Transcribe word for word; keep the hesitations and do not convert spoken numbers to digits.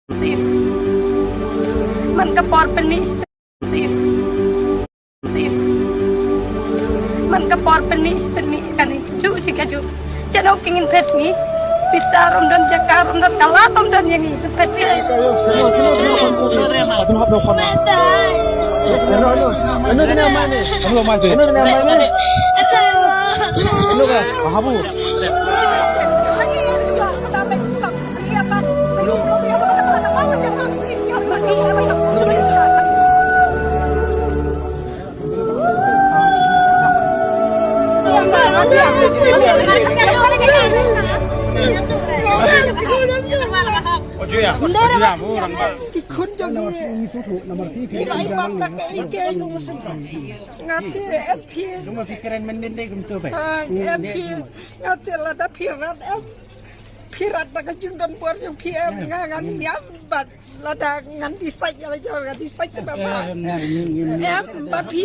Sip. Man ka por pynmih, sip. Sip. Man ka por pynmih, pynmih kane. Ju, ju ka ju. Chano king in phet ni. Pisa rum don, jaka rum don, kala rum don yang ni. Phet ni. Ano kena mai ni? Ano mai ni? Ano kena mai ni? Ano ka? Mahabu. Ki khun jong ngi. Ngi la i bang da ka i ke. Nga te em phi. Ah, em phi. Nga te lada phi rat em. Phi rat da ka jingdon bor jong phi em. Nga ngan ïam bad lada ngan decide ïa la jong, ngan decide te ba ba. Em ba phi.